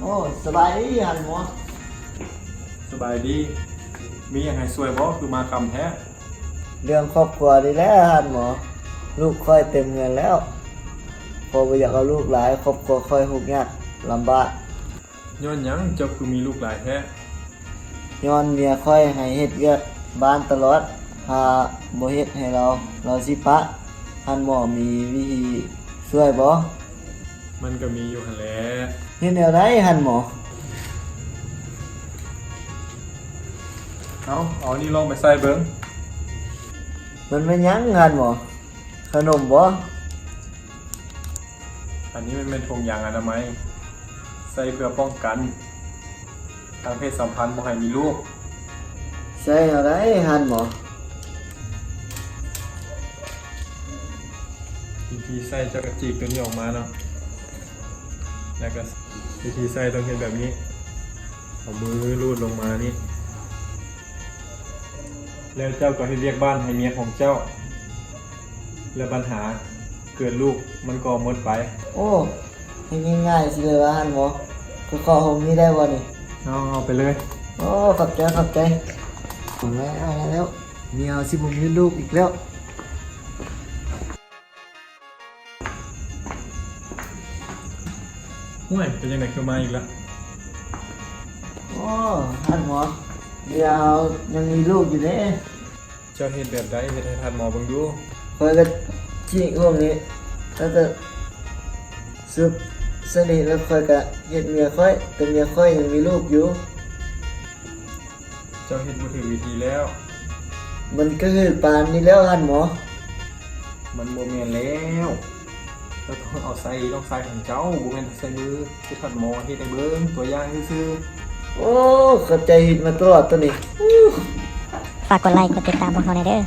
ໂອ້ ສະບາຍດີທ່ານໝໍ. ສະບາຍດີ. ມີຫຍັງໃຫ້ຊ່ວຍບໍ່? ຄືມາຄ່ຳແທ້. ເລື່ອງຄອບຄົວນີ້ແຫຼະທ່ານໝໍ. ລູກຂ້ອຍເຕັມເຮືອນແລ້ວ. ຂ້ອຍບໍ່ຢາກເອົາລູກຫຼາຍ, ຄອບຄົວຂ້ອຍທຸກຍາກລຳບາກ. ຍ້ອນຫຍັງເຈົ້າຄືມີລູກຫຼາຍແທ້? ຍ້ອນເມຍຂ້ອຍໃຫ້ເຮັດວຽກບ້ານຕະຫຼອດ, ຖ້າບໍ່ເຮັດໃຫ້ລາວ, ລາວຊິປະ. ທ່ານໝໍມີວິທີຊ່ວຍບໍ່? ມັນກໍມີຢູ່ຫັ້ນແຫຼະ. ເຮັດແນວໃດທ່ານໝໍ? ເອົາ, ເອົານີ້ລອງໄປໃສ່ເບິ່ງ. ມັນແມ່ນຫຍັງທ່ານໝໍ? ຂະໜົມບໍ? ອັນນີ້ມັນແມ່ນຖົງຢາງອະນາໄມ, ໃຊ້ເພື່ອປ້ອງກັນທາງເພດສຳພັນບໍ່ໃຫ້ມີລູກ. ໃຊ້ແນວໃດທ່ານໝໍ? ວິທີໃຊ້, ເຈົ້າກໍຈີກຕົວນີ້ອອກມາເນາະ, ແລ້ວກໍວິທີໃຊ້ຕ້ອງເຮັດແບບນີ້, ເອົາມືລູດລົງມານີ້. ແລ້ວເຈົ້າກໍເຮັດວຽກບ້ານໃຫ້ເມຍຂອງເຈົ້າ ແລະ ບັນຫາເກີດລູກມັນກໍໝົດໄປ. ໂອ້ ເຮັດງ່າຍໆຊິເລີຍວ່າທ່ານໝໍ. ຂ້ອຍຂໍໂຮມນີ້ໄດ້ບໍ່ນີ້? ເອົາ, ເອົາໄປເລີຍ. ໂອ້ ຂອບໃຈ, ຂອບໃຈ. ເອົາແລ້ວ, ເອົາແລ້ວ. ເມຍເຮົາຊິບໍ່ມີລູກອີກແລ້ວ. ຫ້ວຍ ເປັນຈັ່ງໃດຄືມາອີກລະ? ໂອ້ ທ່ານໝໍ, ເມຍເຮົາຍັງມີລູກຢູ່ເດ້. ເຈົ້າເຮັດແບບໃດ? ເຮັດໃຫ້ທ່ານໝໍເບິ່ງດູ. ຂ້ອຍກໍຈີກຫ້ວງນີ້ ແລ້ວກໍຊຸບໃສ່ນີ້ ແລ້ວຂ້ອຍກໍເຮັດເມຍຂ້ອຍ, ແຕ່ເມຍຂ້ອຍຍັງມີລູກຢູ່. ເຈົ້າເຮັດບໍ່ຖືກວິທີແລ້ວ. ມັນກໍຄືປານນີ້ແລ້ວທ່ານໝໍ. ມັນບໍ່ແມ່ນແລ້ວ. ເຈົ້າຕ້ອງເອົາໃສ່ລອງໃສ່ຂອງເຈົ້າ, ບໍ່ແມ່ນໃສ່ມື. ຄືທ່ານໝໍເຮັດໃຫ້ເບິ່ງຕົວຢ່າງຊື່ໆ. ໂອ້ ຂອບໃຈທີ່ມາຕະຫຼອດໂຕນີ້. ຝາກກົດໄລກົດຕິດຕາມພວກເຮົາແດ່ເດີ.